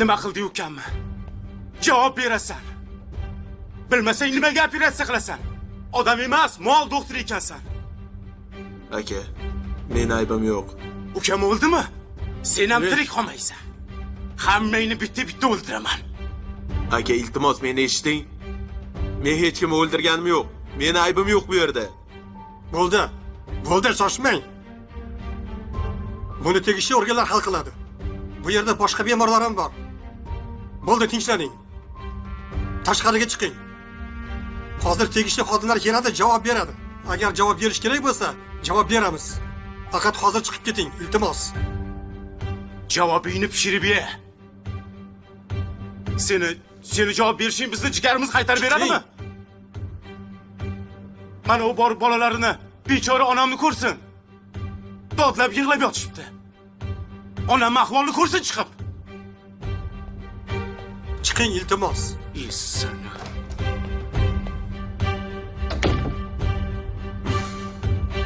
Nima qildi ukamni? Javob berasan. Bilmasang, nimaga operatsiya qilasan? Odam emas, mol doktori ekansan. Aka, meni aybim yo'q. Ukam o'ldimi? Sen ham Ne? tirik qolmaysan. Hammangni bitta bitta o'ldiraman. Aka, iltimos, meni eshiting. Men hech kimni o'ldirganim yo'q. Meni aybim yo'q bu yerda. Bo'ldi. Bo'ldi, shoshmang. Buni tegishli organlar hal qiladi. Bu yerda boshqa bemorlar ham bor. Bo'ldi, tinchlaning. Tashqariga chiqing. Hozir tegishli xodimlar keladi, javob beradi. Agar javob berish kerak bo'lsa, javob beramiz. Faqat hozir chiqib keting, iltimos. Javobingni pishirib ye. Seni javob berishing bizni jigarimiz qaytarib beradimi? Mana u borib bolalarini, bechora onamni ko'rsin. Dodlab yig'lab yotishibdi. Onam ahvolini ko'rsin chiqib. Chiqing, iltimos. Essini.